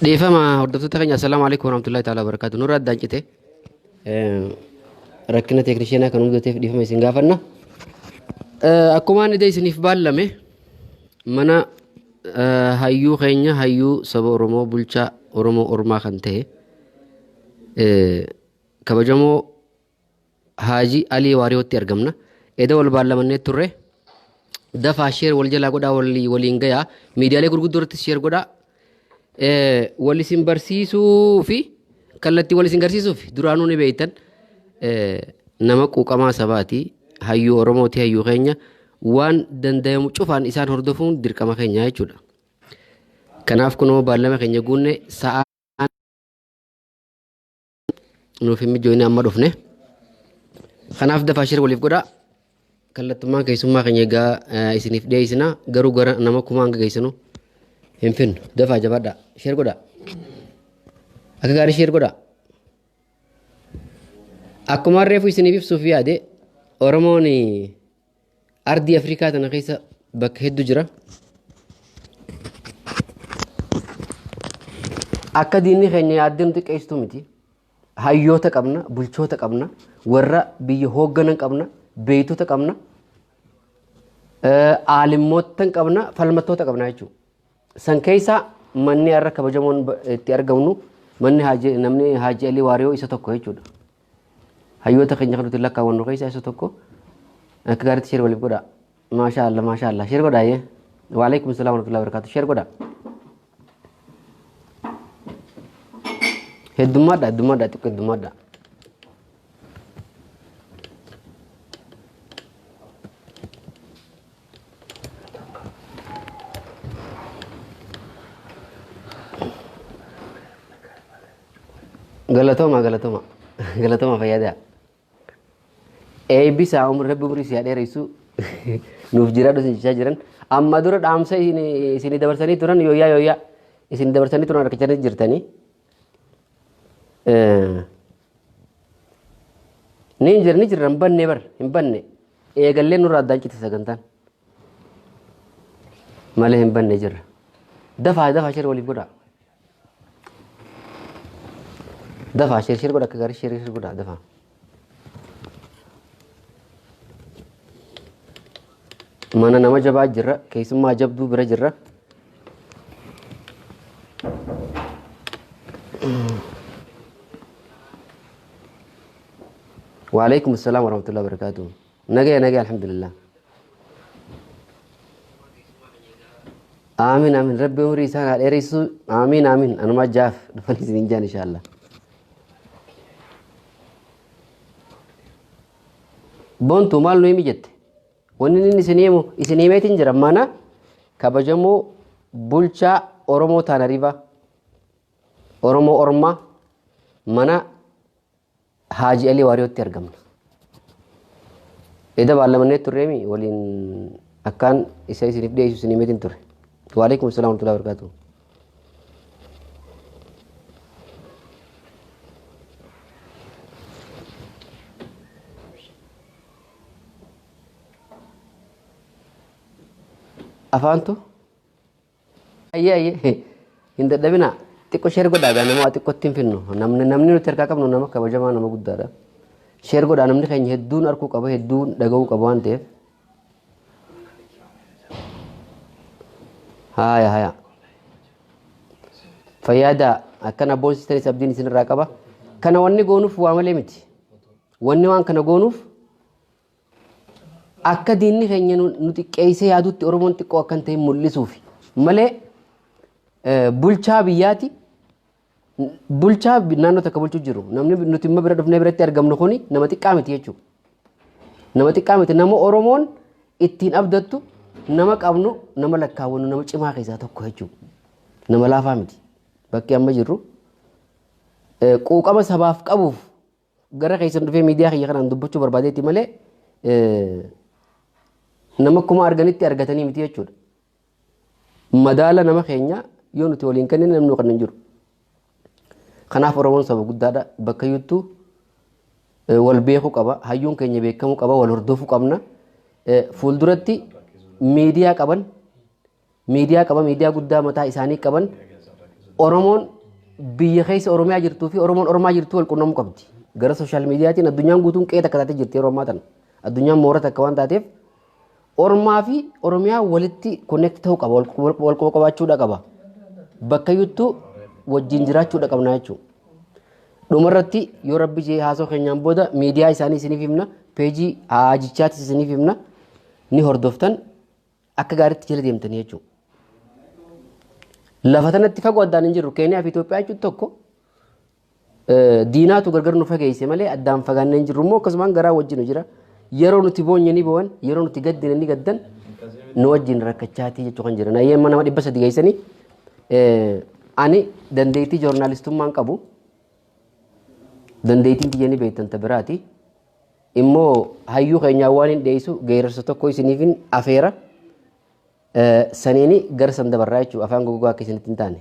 Dhiifama hordoftoota keenya, assalaamu alaikum warahmatullahi ta'ala wabarakaatu. Nurra addaan cite rakkina teeknishiinaa kan mudateef dhiifama isin gaafanna. Akkuma inni isiniif baallame, mana hayyuu keenya, hayyuu saba Oromoo, bulchaa Oromoo Ormaa kan ta'e, kabajamoo Haaji Alii Waariyootti argamna. Eda wal baallamannee turre. Dafaa share wal jalaa godhaa, waliin gayaa. Miidiyaalee gurguddoo irratti share godhaa. Wal isin barsiisuu fi kallattii wal isin garsiisuuf duraanuu ni beektan, nama quuqamaa sabaati. Hayyuu Oromooti, hayyuu keenya waan dandayamu cufaan isaan hordofuun dirqama keenya jechuudha. Kanaaf kunoo baallama keenya guunne, sa'aa nuuf hin mijoofne amma dhufne. Kanaaf dafaa share waliif godhaa. Kallattummaan keessummaa keenya egaa isiniif dhiyeessina, garuu gara nama 1000 hanga geessinu hin finnu. Dafaa jabaadhaa. Share godhaa. Akka gaarii share godhaa. Akkuma reefu isiniif ibsuuf yaade, Oromoon ardii Afrikaa tana keessa bakka hedduu jira. Akka diinni keenya yaaddee nu xiqqeessitu miti. Hayyoota qabna, bulchoota qabna, warra biyya hoogganan qabna, beektota qabna, aalimmoota qabna, falmattoota qabna jechuudha. San keessa manni har'a kabajamoon itti argamnu, manni Haaji, namni Haaji Alii Waariyoo isa tokko jechuudha. Hayyoota keenya kan nuti lakkaawwannu keessaa isa tokko. Akka gaariitti share waliif godhaa. Maashaa Allah, maashaa Allah. Share godhaa yee. Waalaikum salaam warahmatullahi wabarakatuh. Share godhaa. Heddummaadha, heddummaadha, xiqqoo heddummaadha. Galatooma, galatooma, galatooma, fayyadaa. Eebbisaa umri, rabbi umrii si haa dheeressu, nuuf jiraadhu isin jechaa jiran. Amma dura dhaamsa isin dabarsanii turan, yooyyaa yooyyaa isin dabarsanii turan harkachanii jirtanii. Ni hin jirre, ni jirra, hin banne bar, hin banne. Eegallee nurraa addaan cite sagantaan. Malee hin banne, jirra. Dafaa dafaa share waliif godhaa. Dafaa share share godha, akka gaarii share share godhaa dafaa. Mana nama jabaa jirra, keessummaa jabduu bira jirra. Waalaikum assalam warahmatullahi wabarakatuh. Nagaya, nagaya, alhamdulillah. Aamin, aamin, rabbi umrii isaan haa dheeressu. Aamin, aamin, anuma jaaf dhufan isin hin jaan inshallah. Boontuu, maal nu himi jette? Wanni inni isin himu isin himeetiin jira, mana kabajamoo bulchaa Oromoo Taanariivaa, Oromoo Ormaa, mana Haaji Alii Waariyootti argamna. Eda baallamannee turreemi waliin, akkaan isa isiniif dhiyeessu isin himeetiin ture. Waalaikum salaam warahmatullahi wabarakatuh. Afaantu ayyee ayyee, hin dadhabinaa, xiqqoo share godhaa gaa, nama waa xiqqootti hin finnu. Namni nuti harkaa qabnu nama kabajamaa, nama guddaadha. Share godhaa, namni keenya hedduun arkuu qaba, hedduun dhaga'uu qaba waan ta'eef. Haaya haaya. Fayyaada akkana boonsistanis abdiin isinirraa qaba. Kana wanni goonuuf waa malee miti. Wanni waan kana goonuuf akka diinni keenya nu xiqqeessee yaadutti Oromoon xiqqoo akka hin ta'in mul'isuufi malee, bulchaa biyyaati, bulchaa naannoo takka bulchuu jiru. Namni nuti immoo bira dhufnee biratti argamnu kuni nama xiqqaa miti jechuudha. Nama xiqqaa miti, nama Oromoon ittiin abdattu, nama qabnu, nama lakkaawwannu, nama cimaa keessaa tokko jechuudha. Nama laafaa miti. Bakki amma jirru quuqama sabaaf qabuuf gara keessan dhufee miidiyaa kiyya kanaan dubbachuu barbaadeetti malee, nama akkuma arganitti argatanii miti jechuudha. Madaala nama keenya yoo nuti waliin kennine, namni kan hin jiru. Kanaaf Oromoon saba guddaadha. Bakka iyyuttuu wal beekuu qaba. Hayyuun keenya beekamuu qaba. Wal hordofuu qabna. Fuulduratti miidiyaa qaban, miidiyaa qaba, miidiyaa guddaa mataa isaanii qaban. Oromoon biyya keessa Oromiyaa jirtuu fi Oromoon Ormaa jirtuu wal qunnamuu qabdi. Gara sooshaal miidiyaatiin addunyaan guutuun qe'ee takka taatee jirti yeroo ammaa tana. Addunyaan moora takka waan taateef Ormaa fi Oromiyaa walitti connect ta'uu qaba, wal quba qabaachuudha qaba. Bakka iyyuttuu wajjin jiraachuudha qabna jechuudha. Dhumarratti yoo rabbi jee haasoo keenyaan booda miidiyaa isaanii isiniif himna, peejii haajichaatis isiniif himna, ni hordoftan akka gaariitti jala deemtanii jechuudha. Lafa tanatti fagoo addaan hin jirru Keeniyaa fi Itoophiyaa jechuun tokko diinaatu gargar nu fageesse malee addaan fagaannee hin jirru immoo akkasumaan garaa wajjin nu jira. Yeroo nuti boonye ni boo'an, yeroo nuti gaddine ni gaddan, nu wajjin rakkachaatii jechuu kan jiran. Ayyee nama 300 geessanii ani dandeettii joornaalistummaan qabu dandeettiin tiyya ni beektan ta biraati. Immoo hayyuu keenyaa waan hin dhiyeessu geerarsa tokko isiniifin afeera. Saniini gara san dabarraa jechuudha afaan gogaa akka isinitti hin taane.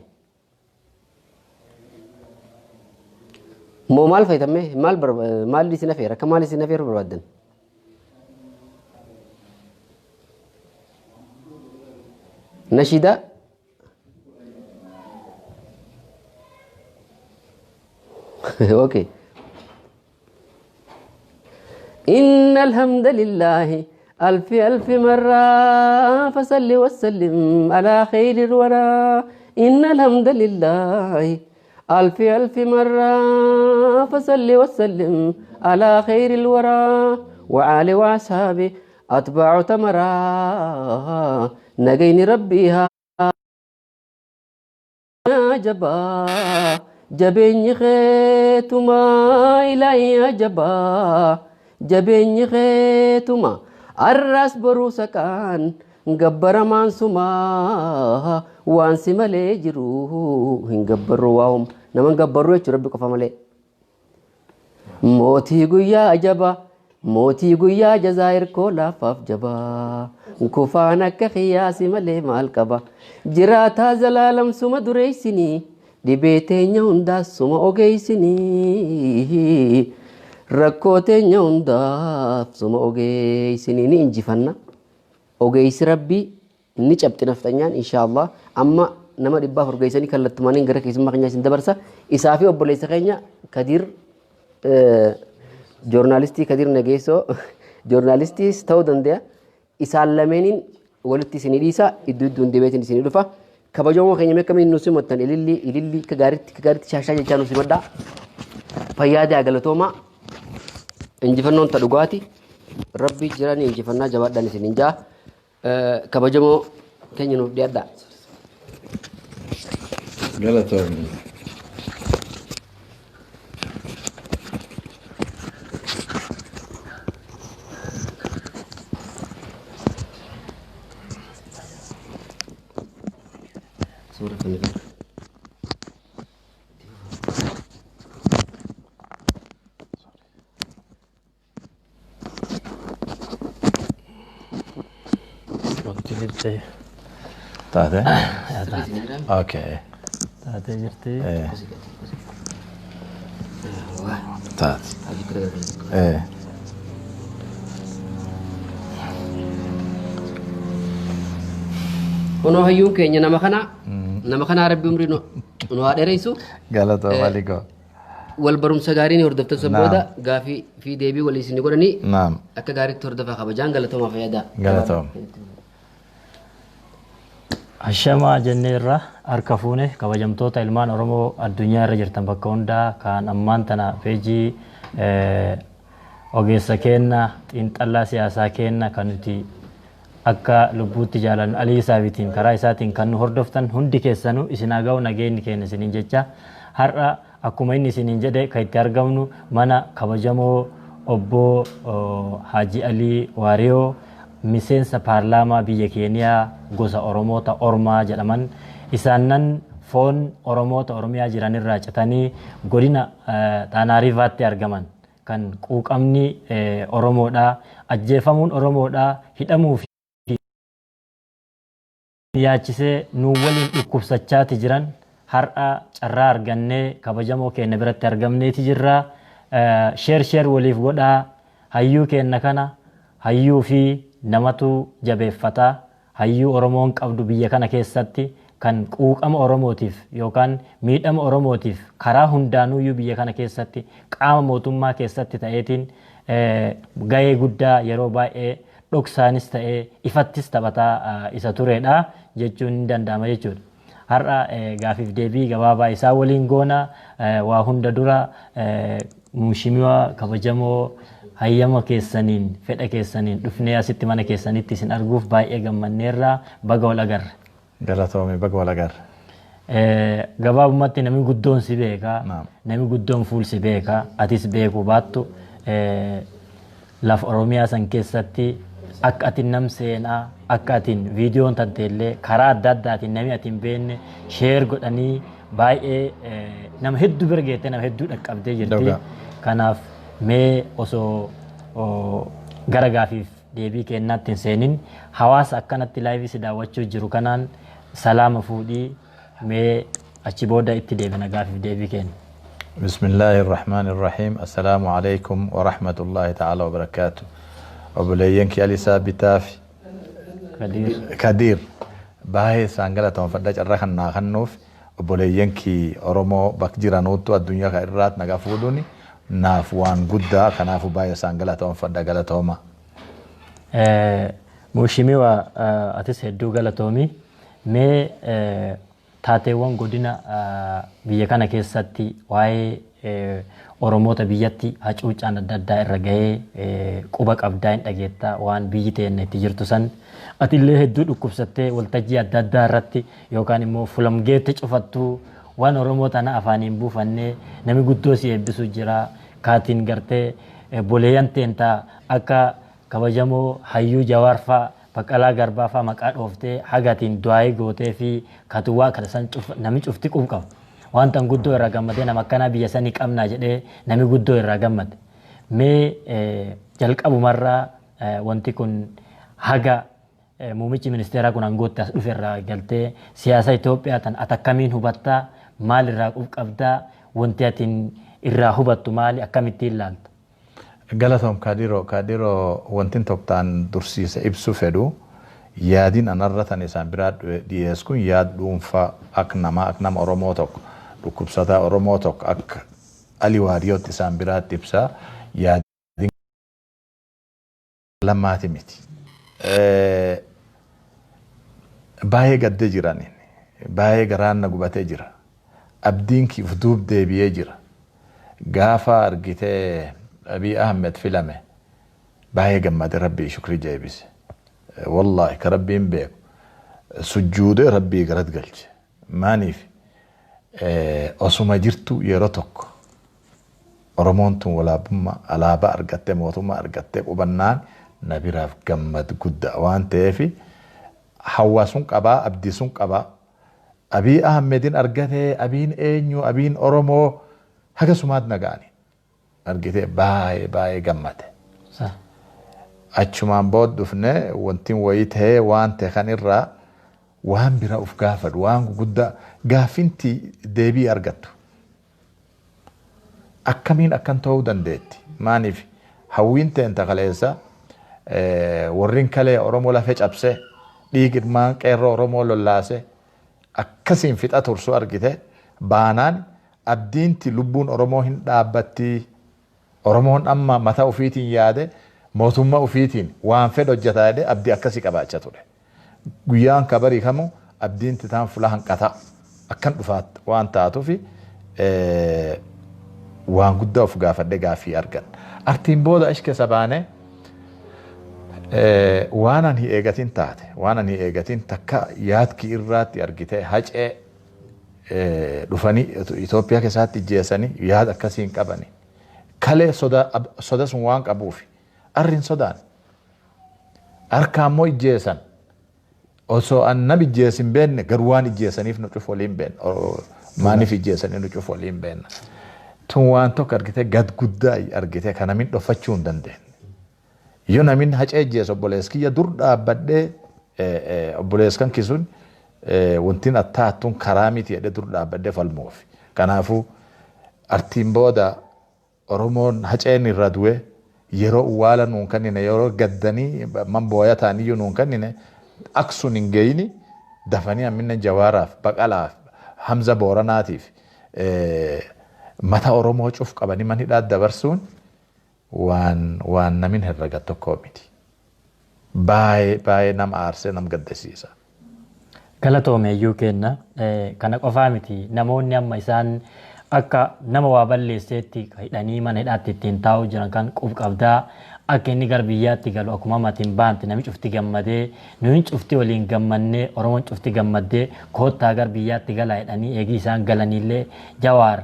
Moo maal fayyadamme maal maal isin afeera akka maal isin afeeru barbaaddan? Nashidaa okay. إن الحمد لله ألف ألف مرة فصل وسلم على خير الورى إن الحمد لله ألف ألف مرة فصل وسلم على خير الورى وعلى وأصحابه أتباع تمرا نجيني ربيها jabaa jabeenyi keetuma ilaahi jabaa jabeenyi keetuma arras boruu saqaan gabbaramaan sumaa waan si malee jiru hin gabbarru waa'um nama hin gabbarru jechuun rabbi qofa malee. Mootii guyyaa jabaa mootii guyyaa jazaa hirkoo laafaaf jabaa kufaan akka qiyyaasi malee maal qaba jiraataa zalaalam suma dureessinii dhibee teenya hundaas suma ogeessinii rakkoo teenya hundaaf suma ogeessinii ni injifanna ogeessi rabbii ni cabxi nafxanyaan inshaallah amma nama 400 geessanii kallattumaaniin gara keessummaa keenyaa isin dabarsa isaa fi obboleessa keenya Kadiir joornaalistii Kadiir Nageessoo joornaalistiis ta'uu danda'a isaan lameeniin walitti isinii dhiisa iddoo iddoon deebiitiin isinii dhufa kabajamoo keenya mee akkamiin nu simattan ilillii ilillii akka gaariitti akka gaariitti shaashaa jechaa nu simadhaa fayyaa daa galatoomaa injifannoon ta dhugaati rabbii jiranii injifannaa jabaadhaan isiniin jaa Kabajamoo keenya nuuf dhiyaadhaa. Galatoomi. Suura kana irra. Wanti jirti. Taate? Taate. Okay. Taatee jirti. Taate. Kunoo hayyuun keenya nama kana nama kanaa rabbi umrii nu nu haa dheeressu. Galatoomi Alikoo. Wal barumsa gaarii ni hordoftan san booda gaafii fi deebii walii isin godhanii Naam. akka gaariitti hordofaa kabajaan galatoomaa fayyadaa. Galatoom. Ashamaa jenneerra harka fuune kabajamtoota ilmaan Oromoo addunyaa irra jirtan bakka hundaa kan ammaan tana peejii ogeessa keenna xiinxallaa siyaasaa keenna kan nuti akka lubbuutti jaalannu Alii Saabitiin karaa isaatiin kan nu hordoftan hundi keessanuu isin haa ga'u nageenyi keenya isiniin jecha har'a akkuma inni isiniin jedhe kan itti argamnu mana kabajamoo obbo Haaji Alii Waariyoo miseensa paarlaamaa biyya Keeniyaa gosa Oromoota Ormaa jedhaman isaannan foon Oromoota Oromiyaa jiran irraa citanii godina Xaanaariivaatti argaman kan quuqamni Oromoodhaa ajjeefamuun Oromoodhaa hidhamuu fi yaachisee nu waliin dhukkubsachaati jiran har'a carraa argannee kabajamoo keenya biratti argamneeti jirra. Share share waliif godhaa hayyuu keenya kana hayyuu fi namatu jabeeffata hayyuu Oromoon qabdu biyya kana keessatti Kan quuqama Oromootiif yookaan miidhama Oromootiif karaa hundaanuyyuu biyya kana keessatti qaama mootummaa keessatti ta'eetiin gahee guddaa yeroo baay'ee dhoksaanis ta'ee ifattis taphataa isa turedha jechuun ni danda'ama jechuudha. Har'a gaafiif deebii gabaabaa isaa waliin goona. Waa hunda dura, Mheshimiwa kabajamoo, hayyama keessaniin, fedha keessaniin dhufnee asitti mana keessanitti isin arguuf baay'ee gammanneerra. Baga wal agarre. Galatoomii, baga wal agarre. Gabaabumatti namni guddoon si beeka. Namni guddoon fuul si beeka. Atis beekuu baattu lafa Oromiyaa san keessatti akka atin nam seenaa, akka atin viidiyoon tanteellee karaa adda addaatiin namni ati hin beekne share godhanii baay'ee nama hedduu bira geettee nama hedduu dhaqqabdee jirti. Kanaaf mee osoo gara gaafiif deebii kennaatti hin seenin, hawaasa akkanatti live si daawwachuu jiru kanaan salaama fuudhii, mee achi booda itti deebina gaafiif deebii kenna. بسم الله الرحمن الرحيم. السلام عليكم ورحمة الله تعالى وبركاته. Obboleeyyan Ali Saabitaaf Kadiir. Kadiir, baay'ee isaan galatoomfadha carraa kan naa kennuuf. Obboleeyyan kii Oromoo bakka jiranuuttu addunyaa kana irraat nagaa fuudhuun naaf waan guddaa, kanaafuu baay'ee isaan galatoomfadha, galatooma. Mheshimiwa, atis hedduu galatoomi. Mee taateewwan godina biyya kana keessatti waa'ee Oromoota biyyatti hacuuccaan adda addaa irra gahee quba qabdaa, hin dhageettaa waan biyyi teenya itti jirtu san. Atillee hedduu dhukkubsattee waltajjii adda addaa irratti yookaan immoo fulamgeetti cufattuu waan Oromoo tana afaaniin buufannee namni guddoo si eebbisu jira. Kaatiin gartee boleeyyan teentaa akka kabajamoo hayyuu Jawaarfaa, Baqqalaa Garbaafaa maqaa dhooftee hagatiin du'aayii gootee fi katuwaa kana san namni cufti qubu qaba. Wanta guddoo irraa gammadee, nama akkanaa biyya sanii qabnaa jedhee namni guddoo irraa gammade. Mee jalqabumarraa wanti kun haga muummichi ministeeraa kun aangootti as dhufe irraa galtee siyaasa Itoophiyaa tan ati akkamiin hubattaa, maal irraa qub qabdaa, wanti atiin irraa hubattu maali, akkamittiin ilaalta? Galatoom Kadiroo. Kadiroo, wantin tokko dursiise ibsuu fedhu, yaadiin anarra tan isaan biraa dhiyeessu kun yaad dhuunfaa akka namaa, akka nama Oromoo tokko, dhukkubsataa Oromoo tokko, akka Ali Waariyootti isaan biraatti ibsaa, yaadiin lammaati miti. Baay'ee gaddee jiran, baay'ee garaan na gubatee jira. Abdiin kiif duub deebi'ee jira. Gaafa argitee Abiy Ahmed filame baay'ee gammade, Rabbii shukrii jeebise. Wallaahi ka Rabbiin beeku sujjuudee Rabbii garat galche. Maaniif osuma jirtu yeroo tokko Oromoon tun walaabummaa alaabaa argattee, mootummaa argattee qubannaan na biraaf gammad guddaa waan ta'eef hawaasuun qabaa, abdii sun qabaa. Abiy Ahmedin argatee, Abiin eenyu, Abiin Oromoo haga sumaat nagaani argitee baay'ee baay'ee gammade. Achumaan booda dhufne wanti wayii ta'ee waan ta'e kan irraa waan bira uf gaafadhu, waan guguddaa gaafinti deebii argattu. Akkamiin akkan ta'uu dandeetti? Maaniif hawwiin ta'een takaleessa warreen kalee Oromoo lafee cabsee, dhiigirmaan qeerroo Oromoo lollaase akkasiin fixa tursu argite baanaan abdiinti lubbuun Oromoo hin dhaabbatti. Oromoon amma mataa ofiitiin yaade, mootummaa ofiitiin waan fedhe hojjetaa jedhee abdii akkasii qabaachaa ture. Guyyaan kabarii kamu abdiin taan fuula hanqataa akkan dhufaat waan taatuufi waan guddaa of gaafadhe gaaffii argan. Artiin booda achi keessa baanee waan ani eegatin taate, waan ani eegatin takka yaadki irraatti argite, hacee dhufanii Itoophiyaa keessatti ijjeessanii yaada akkasii hin qabani. Kalee soda sun waan qabuufi arri hin sodaan. Harka ammoo ijjeessan. Osoo an nam ijjeessin hin beekne, garuu waan ijjeessaniif nu cufu waliin beekna. Maaniif ijjeessanii nu cufu waliin beekna. Tun waan tokko argite gad guddaa argite kan namin dhoffachuu hin dandeenye. Yoo namin hacee ijjeesse, obboleessi kiyya dur dhaabbadhee, obboleessi kan kisuun wantiin attaattuun karaa miti jedhee dur dhaabbadhee falmuufi. Kanaafuu artiin booda Oromoon haceen irra du'e yeroo uwwaala nuun kennine, yeroo gaddanii man booya ta'aniyyuu nuun kennine, aksun hin gahini. Dafanii ammina Jawaaraaf, Baqalaaf, Hamza Booranaatiif mata Oromoo cuf qabanii man hidhaa dabarsuun waan namin herrega tokko miti. Baay'ee baay'ee nama aarsee nam gaddisiisa. Galatoomeeyyuu kenna. Kana qofaa miti, namoonni amma isaan akka nama waa balleesseetti hidhanii mana hidhaatti ittiin taa'uu jiran kan qub qabdaa akka inni gara biyyaatti galu akkuma ammatiin baante namni cufti gammadee, nuyin cufti waliin gammannee, Oromoon cufti gammaddee koottaa gara biyyaatti galaa jedhanii eegii isaan galaniillee Jawaar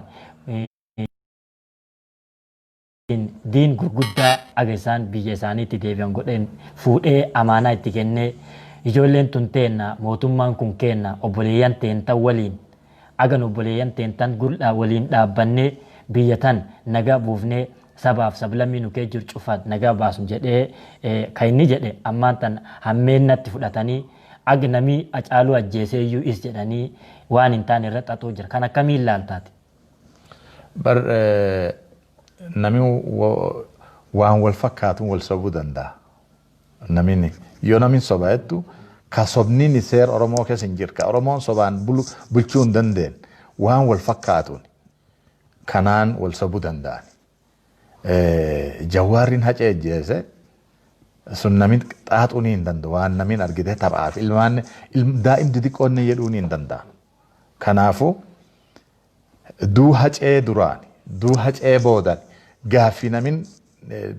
diin gurguddaa aga isaan biyya isaaniitti deebi'an godheen fuudhee amaanaa itti kennee, ijoolleen tun teenna, mootummaan kun keenna, obboleeyyan teentan waliin agan obboleeyyan teentan gul'aa waliin dhaabbannee biyya tan nagaa buufnee sabaaf sablammii nu kee jiru cufa nagaa baasnu jedhee kan inni jedhe ammaan tan hammeennatti fudhatanii ag namii Hacaaluu ajjeesee iyyuu is jedhanii waan hin taane irra xaxuu jira. Kan akkamiin ilaaltaati? Bar nami waan wal fakkaatuun wal sobuu danda'a. Namni yoo namni soba jettu ka sobniin seera Oromoo keessa hin jiru, ka Oromoon sobaan bulchuu hin dandeenye, waan wal fakkaatuun kanaan wal sobuu danda'an. Jawaarriin Hacee ajjeese sun namin xaaxuu ni hin danda'u, waan namin argite taphaaf ilmaan daa'imti xixiqqoon jedhuu ni hin danda'an. Kanaafuu duu Hacee duraan duu Hacee boodan gaaffii namin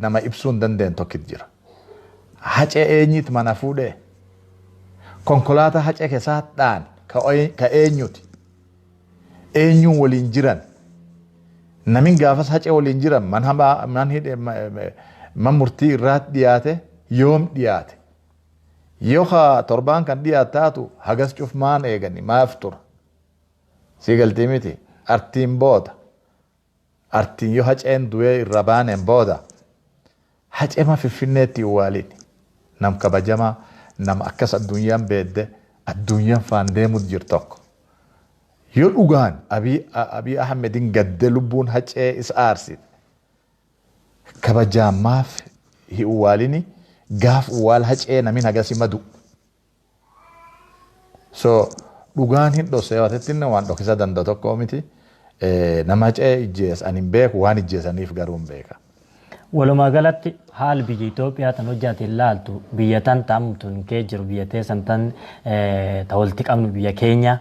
nama ibsuu hin dandeenye tokkit jira. Hacee eenyit mana fuudhee? Konkolaataa Hacee keessaa dhaan ka eenyuti? Eenyuun waliin jiran? Namin gaafas Hacee waliin jiran man hamaa man hidhe man murtii irraatti dhiyaate yoom dhiyaate? Yoo ka torbaan kan dhiyaatu taatu hagas cuf maan eegani maaf tura? Si galtii miti artiin booda, artiin yoo Haceen du'ee irra baaneen booda Hacee ma Finfinneetti waaliin nam kabajamaa, nama akkas addunyaan beedde addunyaan faan deemut jir tokko. Yoo dhugaan Abiy Ahmedin gadde lubbuun Hacee isa aarsite kabajaan maaf hi uwwaalini gaaf uwwaal Hacee namin hagasi madu? So dhugaan hin dhosse watetti waan dhokisa danda'u tokko miti. Nama Hacee ijjees ani hin beeku, waan ijjeesaniif garuu hin beeka. Walumaa galatti haal biyya Itoophiyaa tan hojjaate ilaaltu, biyya tan ta'amtuun kee jiru, biyya teessan tan ta walitti qabnu, biyya keenya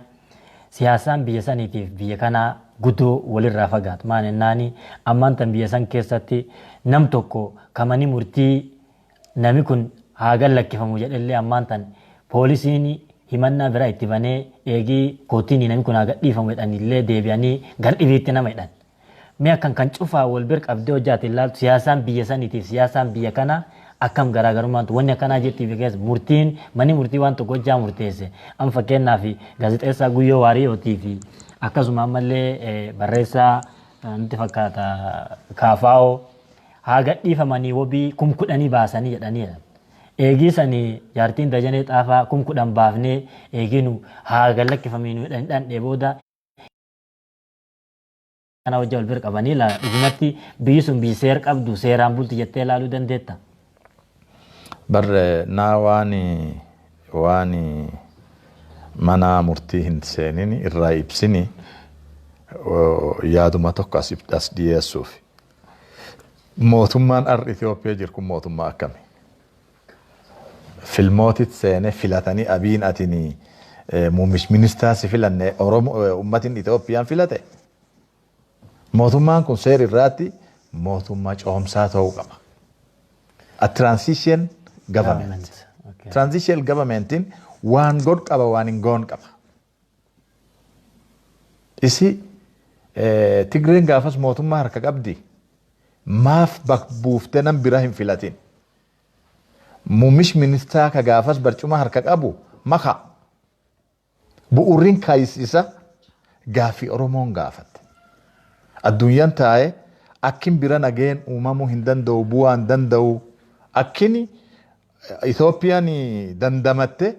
siyaasaan biyya saniitiif biyya kanaa guddoo walirraa fagaatu. Maal jennaani, ammaan tan biyya san keessatti nam tokko kamani murtii nami kun haa gallakkifamu jedhellee ammaan tan poolisiin himannaa biraa itti banee eegii kootiin namni kun haa gadhiifamu jedhanillee deebi'anii gar dhibiitti nama hidhan. Mee akkan kan cufaa wal bir qabdee hojjaate ilaaltu, siyaasaan biyya saniitiif siyaasaan biyya kanaa akkam garaagarummaan wanni akkanaa jirti biyya keessa? Murtiin manni murtii waan tokko hojjaa murteesse, amma fakkeenyaaf gaazexeessaa Guyyoo Waariyootii fi akkasuma ammallee barreessaa nutti fakkaata Kaafaa'oo haa gadhiifamanii wabii 10,000 baasanii jedhaniidha. Eegii sanii jaartiin Dajanee Xaafaa 10,000 baafnee eeginu haa gallakkifamii nu dhandhee booda kana hojii wal bira qabanii ilaala. Dhugumatti biyyi sun biyyi seera qabdu, seeraan bulti jettee ilaaluu dandeetta? Bar naa waan mana murtii hin seenin irraa ibsini yaaduma tokko as dhiyeessuuf. Mootummaan har'a Itoophiyaa jiru kun mootummaa akkami? Filmootit seenee filatanii Abiyin atini muummichi ministeera si filanne Oromoo uummatiin Itoophiyaan filate. Mootummaan kun seera irraatti mootummaa coomsaa ta'uu qaba. A transition government. Transition governmentiin waan godhu qaba, waan hin goon qaba. Isi Tigreen gaafas mootummaa harka qabdi. Maaf bak buuftee nam bira hin filatin? Muummichi ministeera ka gaafas barcuma harka qabu maka. Bu'uurriin kaayisiisa gaaffii Oromoon gaafatte. Addunyaan taa'ee akkin bira nageen uumamuu hin danda'u, bu'aa hin danda'u. Akkin Itoophiyaan dandamatte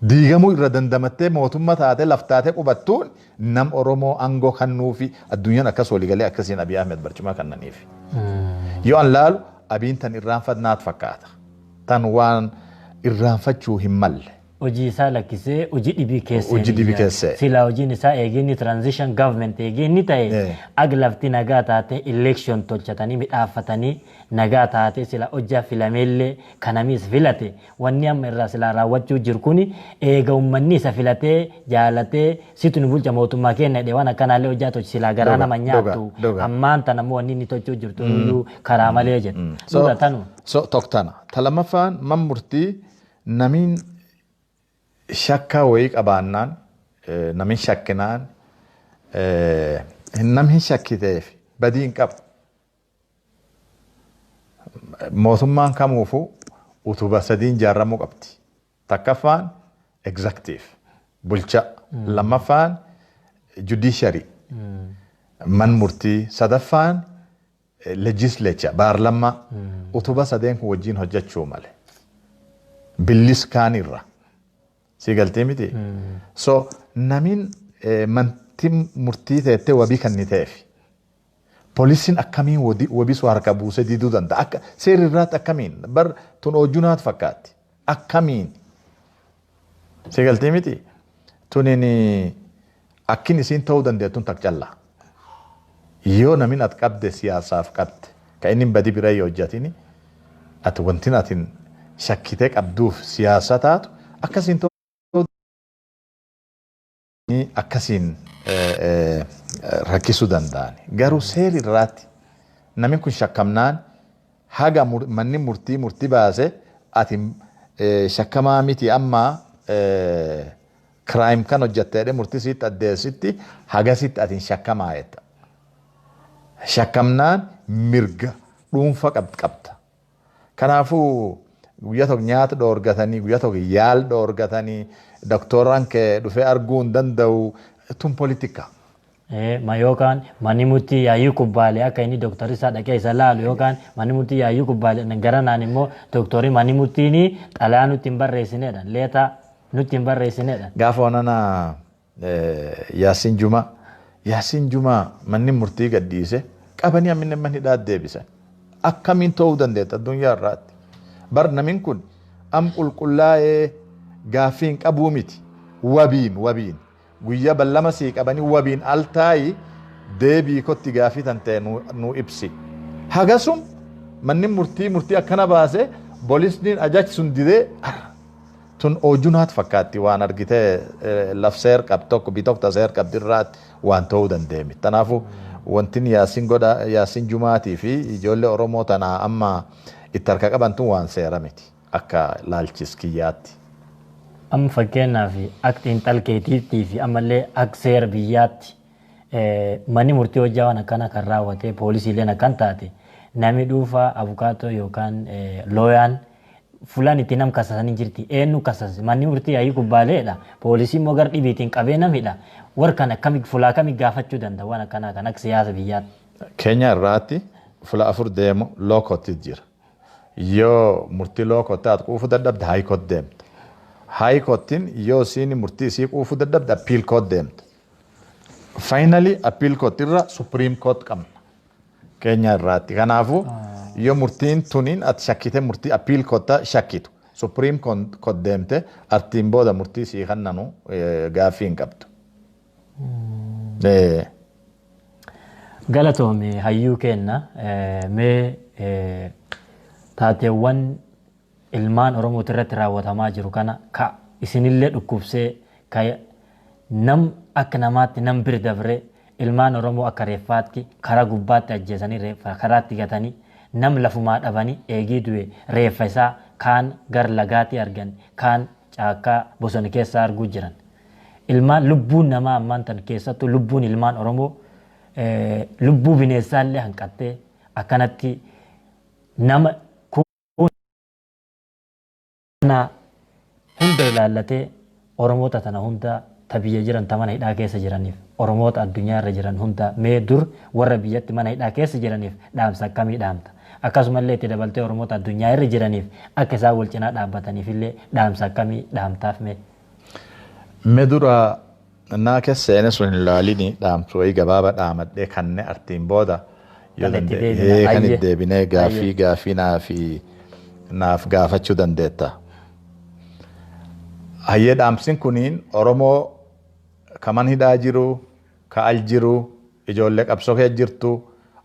diigamuu irra dandamattee mootummaa taate laf taate qubattuun nam Oromoo aangoo kennuufi addunyaan akkas waliigalee akkasiin Abiy Ahmed barcuma kennaniif. Yoo an laalu Abiyin tan irraanfatnaat fakkaata. Tan waan irraanfachuu hin malle. Hojii isaa lakkisee hojii dhibii keessa. Hojii dhibii keessa. Silaa hojiin isaa eeginni transition government eeginni ta'e ag lafti nagaa taate election tolchatanii midhaaffatanii nagaa taate sila hojjaa filameellee kanamis filate wanni amma irraa silaa raawwachuu jiru kuni eega uummanni isa filatee jaalatee situ nu bulcha mootummaa keenya jedhee waan akkanaallee hojjaa tolchi silaa garaa nama nyaattu ammaan tana ammoo wanni inni tolchuu jirtu iyyuu karaa malee jedhu. Dhuga tanu. So tokko Ta lammaffaan man murtii namiin shakka wayii qabaannaan, namiin shakkinaan, namni shakkiteef badii hin qabu. Mootummaan kamuufuu utuba sadiin ijaarramuu qabdi. Takkaffaan executive, bulcha, lammaffaan judiciary, man murtii, sadaffaan legislature, baarlammaa. Utuba sadeen kun wajjin hojjechuu male. Billis kaanirra. Si galtee miti? So namiin manti murtii teettee wabii kan ni ta'eef. Poolisiin akkamiin wabii sun harka buusee diduu danda'a? Akka seerri irraatti akkamiin? Bar tun hojjunaat fakkaatti. Akkamiin? Si galtee miti? Tunin akkin isiin ta'uu dandeettuun tak callaa. Yoo namin ati qabde siyaasaaf qabde ka inni badii bira yoo hojjetini ati wantin atin shakkitee qabduuf siyaasa taatu akkasiin ta'uu akkasiin rakkisuu danda'an. Garuu seerri irraatti namni kun shakkamnaan haga manni murtii murtii baase ati shakkamaa miti amma crime kan hojjette jedhee murtii sitti addeessitti hagasitti ati shakkamaa jetta. Shakkamnaan mirga dhuunfa qabda. Kanaafuu guyyaa tokko nyaata dhoorgatanii, guyyaa tokko yaal dhoorgatanii, doktoraan kee dhufee arguu hin danda'u, tun politika. Ma yookaan manni murtii yaayyuu kubbaalee akka inni doktorri isaa dhaqee isa laalu, yookaan manni murtii yaayyuu kubbaalee gara naan immoo doktorri manni murtiin xalayaa nutti hin barreessinedha, leetaa nutti hin barreessinedha. Gaafa onana Yaasiin Jumaa, Yaasiin Jumaa manni murtii gadhiise qabanii amminne manni hidhaa deebisan. Akkamiin ta'uu dandeetta addunyaa irraatti? Bar namni kun am qulqullaa'ee gaaffii hin qabuu miti. Wabiin guyyaa ballama sii qabanii wabiin al taayi deebii kotti gaaffii tan ta'e nu ibsi. Hagasum manni murtii murtii akkana baase boolisniin ajaji sun didee tun oojunaat fakkaatti waan argitee laf seer qabdu tokko bi tokko seer qabdi irraatti waan ta'uu dandeemi. Kanaafuu wantin Yaasiin godha Yaasiin Jumaatii fi ijoollee Oromoo tanaa amma itti harka qaban tun waan seera miti akka laalchis kiyyaatti. Amma fakkeenyaaf akka xiinxalkeetiitti fi ammallee akka seera biyyaatti manni murtii hojjaa waan akkana kan raawwate poolisiileen akkan taate namni dhuunfaa abukaatoo yookaan looyaan fulaan itti nam kasasanii jirti, eenyu kasase? Manni murtii yaa'ii kubbaaleedha, poolisii immoo gar dhibiitiin qabee namidha, warra kana akkami fulaa kami gaafachuu danda'a waan akkanaa kan akka siyaasa biyyaatti? Keenya irraatti fula afur deemu law courtti jira. Yoo murtii law courtti ati quufuu dadhabde high court deemta. High courttiin yoo isiin murtii isii quufuu dadhabde appeal court deemta. Finally appeal court irra supreme court qabna. Keenya irraatti. Kanaafuu yoo murtiin tuniin ati shakkite murtii appeal court shakkitu supreme court deemte artiin booda murtii sii kannanu gaaffii hin qabdu. Galatoome hayyuu kenna, mee taateewwan ilmaan Oromooti irratti raawwatamaa jiru kana ka isinillee dhukkubsee ka nam akka namaatti nam bir dabree ilmaan Oromoo akka reeffaatti karaa gubbaatti ajjeesanii reeffa karaatti gatanii nam lafumaa dhabanii eegii du'e reeffa isaa kaan gar lagaatti argan kaan caakkaa bosona keessaa arguu jiran. Ilmaan lubbuun namaa ammaan tan keessattuu lubbuun ilmaan Oromoo lubbuu bineensaallee hanqattee akkanatti nama kana hunda ilaallatee Oromoota tana hunda ta biyya jiran ta mana hidhaa keessa jiraniif Oromoota addunyaa irra jiran hunda mee dur warra biyyatti mana hidhaa keessa jiraniif dhaamsa akkamii dhaamta? Akkasumallee itti dabaltee Oromoota addunyaa irra jiraniif akka isaan wal cinaa dhaabbataniif illee dhaamsa akkamii dhaamtaaf mee? Mee dura naa keessa seene sun hin laalini dhaamsu wayii gabaaba dhaamadhee kanne artiin booda yoo Kan itti danda'e deebina. kan itti Ayyee. deebinee gaaffii gaaffii naaf gaafachuu dandeetta. Hayyee, dhaamsin kuniin Oromoo kaman hidhaa jiru, ka al jiru, ijoollee qabsoo kee jirtu,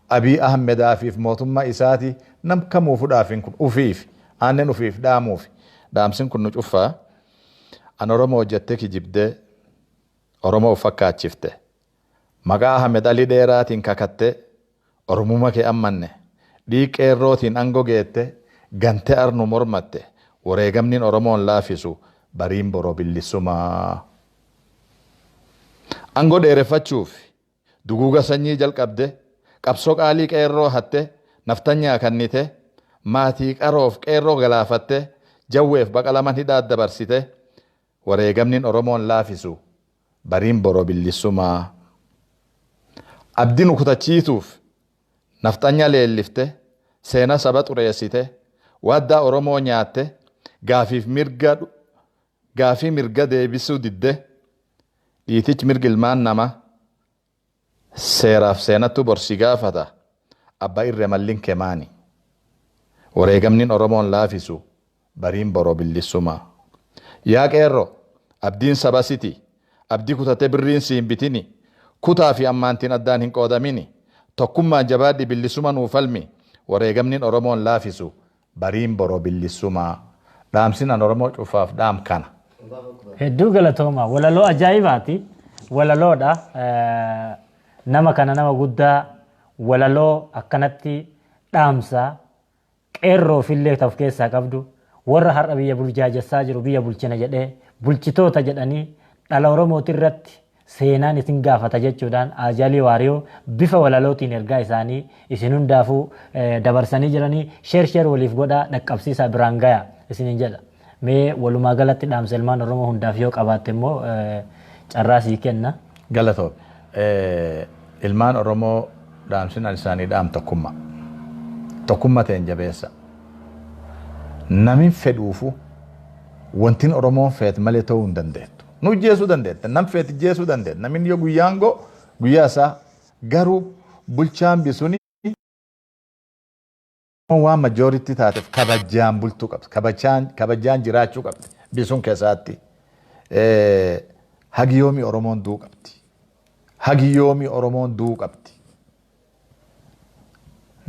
Abiy Ahmedaafiif mootummaa isaati nam kamuufu dhaafin kun ufiif aannan ufiif dhaamuuf dhaamsin kun nu cuffaa. An Oromoo hojjettee kijibdee Oromoo of fakkaachifte. Maqaa Ahmed Alii Dheeraatiin kakattee Oromummaa kee ammanne, dhiiqeerrootiin aangoo geette, gantee arnu mormatte, wareegamniin Oromoon laafisu, bariin boroo billisumaa. Aangoo dheereffachuuf duguuga sanyii jalqabde, qabsoo qaalii qeerroo hatte, naftanyaa kannite, maatii qaroof qeerroo galaafatte, jawweef baqalaman hidhaa dabarsite, wareegamniin Oromoon laafisu, bariin boroo billisumaa. Abdii nu kutachiisuuf nafxanya leellifte, seenaa saba xureessite, waaddaa Oromoo nyaatte, gaafiif mirga gaafii mirga deebisuu didde, dhiitichi mirga ilmaan namaa seeraaf seenattu borsi gaafata, abbaa irree mallin kemaani. Wareegamniin Oromoon laafisu, bariin boroo billisumaa. Yaa qeerroo, abdiin saba siti, abdii kutatee birriin siin bitini, kutaa fi ammaantiin addaan hin qoodamini, tokkummaan jabaadhi billisuma nuu falmi, wareegamniin Oromoon laafisu, bariin boroo billisumaa. Dhaamsin an Oromoo cufaaf dhaam kana. Hedduu galatooma. Walaloo ajaa'ibaati. Walaloodha. Nama kana nama guddaa walaloo akkanatti dhaamsa qeerroofillee of keessaa qabdu, warra har'a biyya burjaajessaa jiru, biyya bulchina jedhee bulchitoota jedhanii dhala Oromooti irratti seenaan isin gaafata jechuudhaan Alii Waariyoo bifa walalootiin ergaa isaanii isin hundaafuu dabarsanii jiranii. Share share waliif godhaa, dhaqqabsiisaa, biraan gaya isinin jedha. Mee walumaa galatti dhaamsa ilmaan Oromoo hundaaf yoo qabaatte immoo carraa sii kenna. Galatoo. Ilmaan Oromoo dhaamsin an isaanii dhaam tokkummaa. Tokkummaa ta'een jabeessa. Namin fedhuufu wantin Oromoon feet malee ta'uu hin dandeettu. Nu ijjeesuu dandeetta. Nam feet ijjeesuu dandeetta. Namin yoo guyyaan goo guyyaa isaa garuu bulchaan bisuni waan majority taateef kabajaan bultuu qabdi. Kabajaan jiraachuu qabdi. Bisuun keessaatti. Hagi yoomii Oromoon du'uu qabdi? Hagi yoomii Oromoon du'uu qabdi?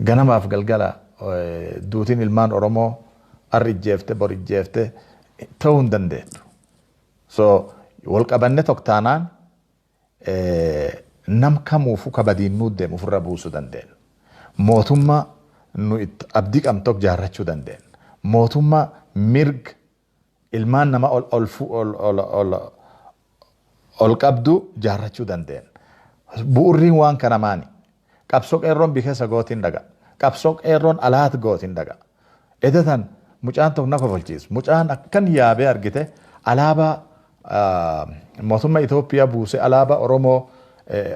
Ganamaaf galgala duutiin ilmaan Oromoo arri ijjeefte bor ijjeefte ta'uu hin dandeettu. So wal qabanne tokko taanaan nam kamuufuu kabadiin nuu deemu ofirra buusuu dandeenya. Mootummaa nu itti abdii qabnu tokko jaarrachuu dandeenya. Mootummaa mirga ilmaan nama ol ol ol ol ol ol qabdu jaarrachuu dandeenya. Bu'urriin waan kana maani? Qabsoo qeerroon bikeessa gootiin dhaga. Qabsoo qeerroon alaat gootiin dhaga. Edatan mucaan tokko na kofalchiisu. Mucaan akkan yaabee argite alaabaa mootummaa Itoophiyaa buuse, alaabaa Oromoo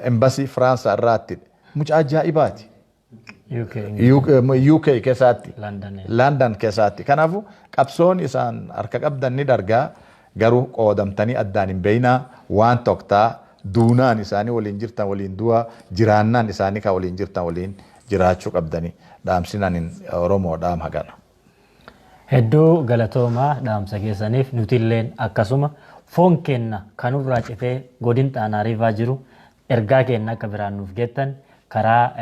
embassy Firaansaa irraatti. Mucaa ajaa'ibaati. UK keessaatti. London keessaatti. Kanaafuu qabsoon isaan harka qabdan ni dargaa, garuu qoodamtanii addaan hin beeyinaa, waan tokktaa duunaan isaanii waliin jirtan waliin du'a, jiraannaan isaanii kan waliin jirtan waliin jiraachuu qabdanii, dhaamsinaan Oromoo dhaam hagana. Hedduu galatoomaa dhaamsa keessaniif. Nutilleen akkasuma foon kenna kanurraa citee godin xaanaariifaa jiru ergaa kenna akka biraan nuuf geettan karaa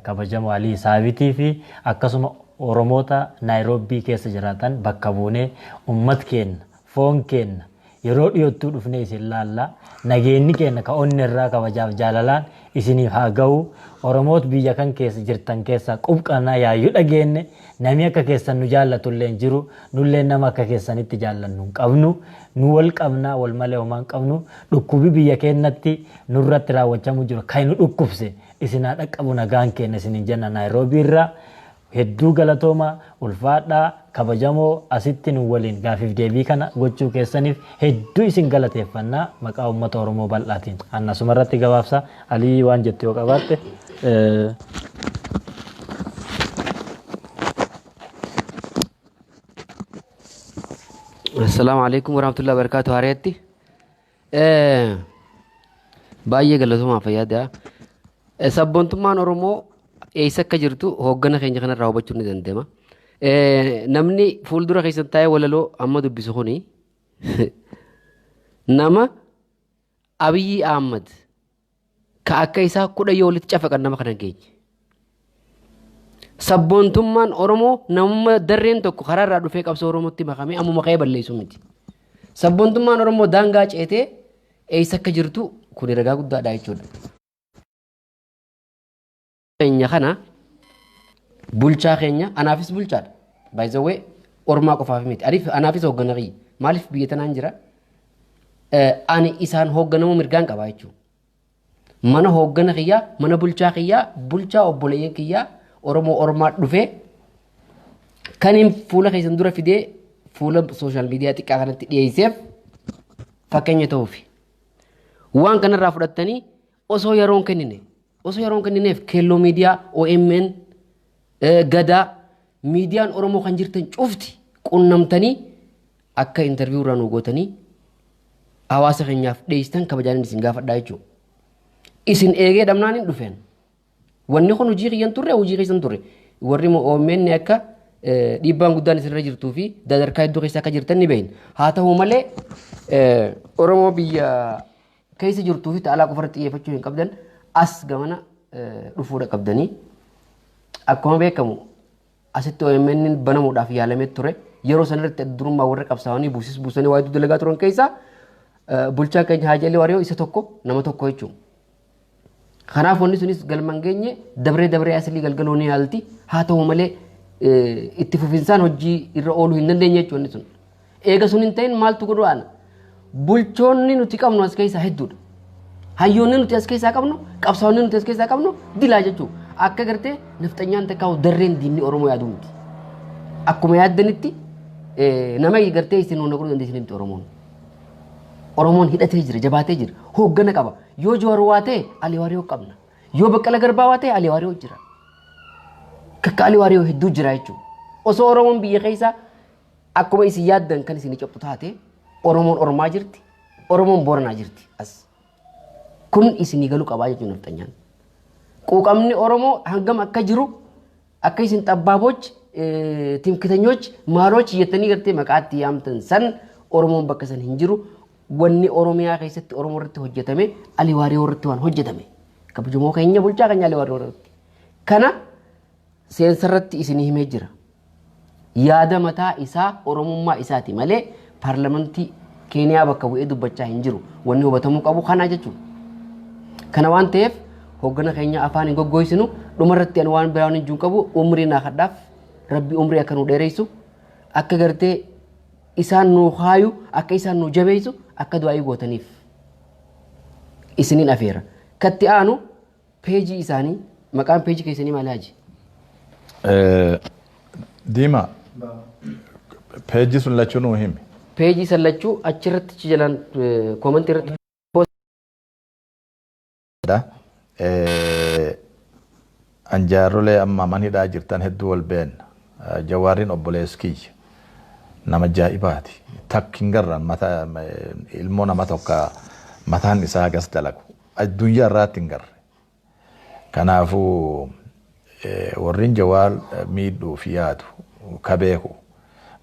kabajamoo Alii Saabitii fi akkasuma Oromoota Naayiroobii keessa jiraatan bakka buunee ummat kenna foon kenna yeroo dhiyoottuu dhufnee isin laalla. Nageenyi keenya ka onni irraa kabajaaf jaalalaan isiniif haa ga'u. Oromoot biyya kan keessa jirtan keessaa qubqannaa yaayyuu dhageenne, namni akka keessan nu jaallatullee hin jiru, nullee nama akka keessanitti jaallannu hin qabnu. Nu wal qabnaa, wal malee homaa hin qabnu. Dhukkubi biyya keenyatti nurratti raawwachamu jiru kan nu dhukkubse isin haa dhaqqabu nagaan keenya isinin jenna. Naayiroobii irraa hedduu galatooma, ulfaadhaa, kabajamoo. Asitti nu waliin gaafiif deebii kana gochuu keessaniif hedduu isin galateeffannaa maqaa uummata Oromoo bal'aatiin. Annasuma irratti gabaabsa, Alii, waan jettu yoo qabaatte. Assalaamu alaikum warahmatullahi wabarakatuh. Hareetti. Baay'ee galatoomaa, fayyaada. Sabboontummaan Oromoo eessa akka jirtu hooggana keenya kanarraa hubachuun ni danda'ama. Namni fuuldura keessan taa'ee walaloo amma dubbisu kuni Nama Abiyyi Ahmad ka akka isaa 10 yoo walitti cafaqan nama kana geenye. Sabboontummaan Oromoo namummaa darreen tokko karaa irraa dhufee qabsoo Oromootti makamee ammuma ka'ee balleessu miti. Sabboontummaan Oromoo daangaa ceetee eessa akka jirtu kun ragaa guddaadha jechuudha. Keenya kana bulchaa keenya anaafis bulchaadha. By the way, ormaa qofaaf miti. Anaafis hooggana kiyya. Maaliif biyya tanaan jira? Ani isaan hoogganamuu mirgaan qaba jechuudha. Mana hooggana kiyyaa, mana bulchaa kiyyaa, bulchaa obboleeyyan kiyyaa Oromoo ormaa dhufee kan hin fuula keessan dura fidee fuula social media xiqqaa kanatti dhiyeesseef fakkeenya ta'uufi. Waan kanarraa fudhattanii osoo yeroon kennineef Keelloo Miidiyaa, OMN, Gadaa, miidiyaan Oromoo kan jirtan cufti qunnamtanii akka interview irraa nu gootanii hawaasa keenyaaf dhiyeessitan kabajaan isin gaafadhaa jechuudha. Isin eegee dhabnaan hin dhufeen. Wanni kun hojii kiyyan turre, hojii keessan turre. Warri OMN akka dhiibbaan guddaan isinirra jirtuu fi sadarkaa hedduu keessa akka jirtan ni beekna. Haa ta'u malee, Oromoo biyya keessa jirtuu fi ta'alaa qofarratti xiyyeeffachuu hin qabdan, as gamana dhufuudha qabdanii. Akkuma beekamu asitti OMN banamuudhaaf yaalamee ture. Yeroo sanarratti durummaa warra qabsaa'anii buusis buusanii waa hedduu dalagaa turan keessaa bulchaan keenya Haaji Alii Waariyoo isa tokko, nama tokko jechuudha. Kanaaf wanni sunis galma hin geenye, dabree dabree asilii galgaloo ni yaalti. Haa ta'u malee, itti fufinsaan hojii irra ooluu hin dandeenye jechuudha wanni sun. Eega sun hin ta'in maaltu godhu ana? Bulchoonni nuti qabnu as keessaa hedduudha. Hayyoonni nuti as keessaa qabnu, qabsaa'onni nuti as keessaa qabnu dilaa jechuudha. Akka gartee nafxanyaan takkaa darreen diinni Oromoo yaaduu miti. Akkuma yaaddanitti nama gartee isin hunda godhuu dandeessin miti Oromoon. Oromoon hidhatee jira, jabaatee jira, hooggana qaba. Yoo Jawaar waa ta'e, Ali Waariyoo qabna. Yoo Baqqala Garbaa waa ta'e, Ali Waariyoo jira. Kakka Ali Waariyoo hedduu jira jechuudha. Osoo Oromoon biyya keessaa akkuma isin yaaddan kan isin cabxu taate, Oromoon Ormaa jirti, Oromoon Booranaa jirti as. Kun isinii galuu qabaa jechuudha nafxanyaan. Quuqamni Oromoo hangam akka jiru, akka isin xabbaaboch, timkitanyoch, maaloch jettanii gartee maqaatti yaamtan san, Oromoon bakka san hin jiru. Wanni Oromiyaa keessatti Oromoo irratti hojjetame Ali Waariyoo irratti waan hojjetame. Kabajamoo keenya bulchaa keenya Ali Waariyoo irratti. Kana seensarratti isinii himee jira. Yaada mataa isaa, Oromummaa isaati malee paarlamentii Keeniyaa bakka bu'ee dubbachaa hin jiru. Wanni hubatamuu qabu kana jechuudha. Kana waan ta'eef hoggana keenya afaan hin goggoysinu. Dhumarratti ani waan biraan hin qabu, umrii naa kadhaaf, Rabbi umrii akka nu dheeressu, akka gartee isaan nu kaayu, akka isaan nu jabeessu, akka du'aayii gootaniif isiniin afeera. Katti aanu peejii isaanii, maqaan peejii keessanii maali, Haji? Diimaa, peejii sun lachuu nuu himi. Peejii san lachuu achirratti achi jalaan comment irratti. Anjaarrolee amma man hidhaa jirtan hedduu wal beenna. Jawaariin obboleessi kiyya. Nama ajaa'ibaati. Takki hin garraan mataa ilmoo nama tokko mataan isaa gas dalagu. Addunyaa irraatti hin garre. Kanaafuu warreen Jawaar miidhuuf yaadu ka beeku.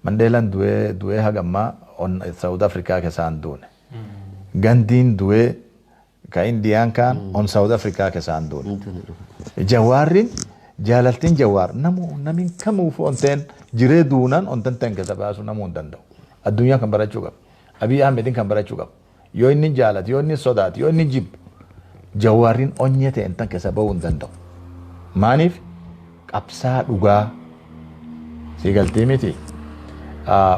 Mandeelaan du'ee du'ee hagammaa Saawud Afrikaa keessaan duune. Gandiin du'ee ka Indiyaan kaan on Saawud Afrikaa keessaan duune. Jawaarriin jaalaltiin Jawaar namu namin kamuuf onteen jiree duunaan ontan ta'an keessa baasuu namuu hin danda'u. Addunyaa kan barachuu qaba. Abiy Ahmedin kan barachuu qaba. Yoo inni jaalatu, yoo inni sodaatu, yoo inni jibbu, Jawaarriin onyee ta'e tan keessa bahuu hin danda'u. Maaliif qabsaa dhugaa si galtee miti.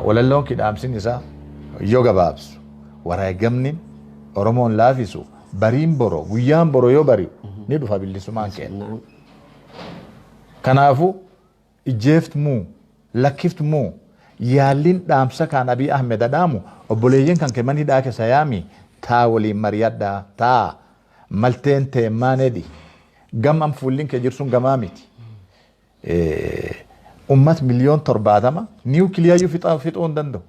Walalloon kidhaamsin isaa yoo gabaabsu, wareegamni Oromoon laafisu, bariin boro, guyyaan boro yoo bari'u ni dhufa bilisummaan keenya. Kanaafuu ijjeeftmuu lakkiftmuu yaalliin dhaamsa kaan Abiy Ahmed dhaamu, obboleeyyan kan keman hidhaa keessa yaami, taa waliin mari'adhaa, taa malteen teemmaan edhi gam am fuulliin kee jirsun gamaa miti. Ummat 70,000,000 niwukiliyaayyuu fixuu hin danda'u.